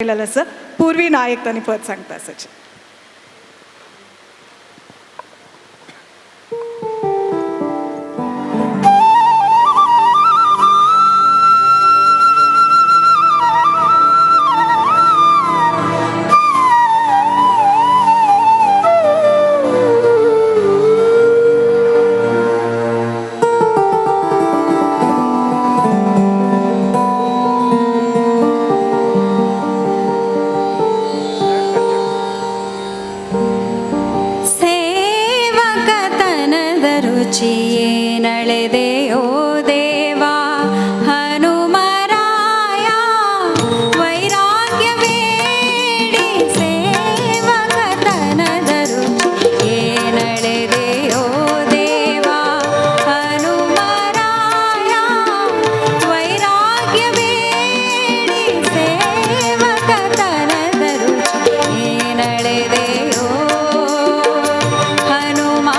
आसं पूर्वी नायक तांणी पद सांगता आसाचे. ಸೇವಕತನದ ರುಚಿಯೇನಳೆದೆಯೋ ದೇವಾ ಹನುಮರಾಯ, ವೈರಾಗ್ಯ ಬೇಡಿ. ಸೇವಕತನದ ರುಚಿಯೇನಳೆದೆಯೋ ದೇವಾ ಹನುಮರಾಯ, ವೈರಾಗ್ಯ ಬೇಡಿ. ಸೇವಕತನದ ರುಚಿಯೇನಳೆದೆಯೋ ಹನುಮಾ.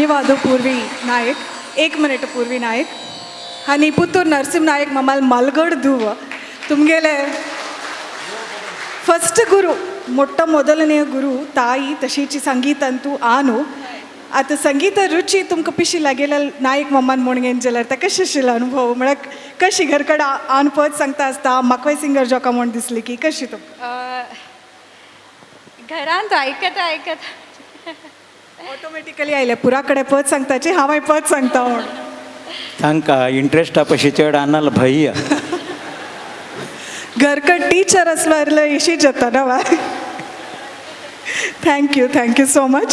ಧನ್ಯವಾದ ಪೂರ್ವಿ ನಾಯಕ್. एक मिनिट पूर्वी नायक. आनी पुत्तूर नरसिंह नायक ममाल मलगड धुव तुमगेले ಫಸ್ಟ್ ಗುರು, ಮೊಟ್ಟ ಮೊದಲನೆಯ ಗುರು ತಾಯಿ ತಶೀಚಿ ಸಂಗೀತ ಅಂತೂ ಆನು. ಆತ ಸಂಗೀತ रुची तुमकां पिशी लागेल्या नायक मम्मान म्हूण जाल्यार तेका कशें आशिल्लो अनुभव? म्हळ्यार कशी घरकड आन पद सांगता आसता म्हाका सिंगर जोका म्हूण दिसली की कशी तुमकां? घरांत आयकता आयकता. ऑटोमॅटिकली आयलें पुरा कडेन पद सांगताची हांवय पद सांगता म्हूण. तांकां इंट्रस्टा पशी चड आनाल भैया. घरकड टीचर आसल्यार इशी जाता ना. Thank you, thank you so much.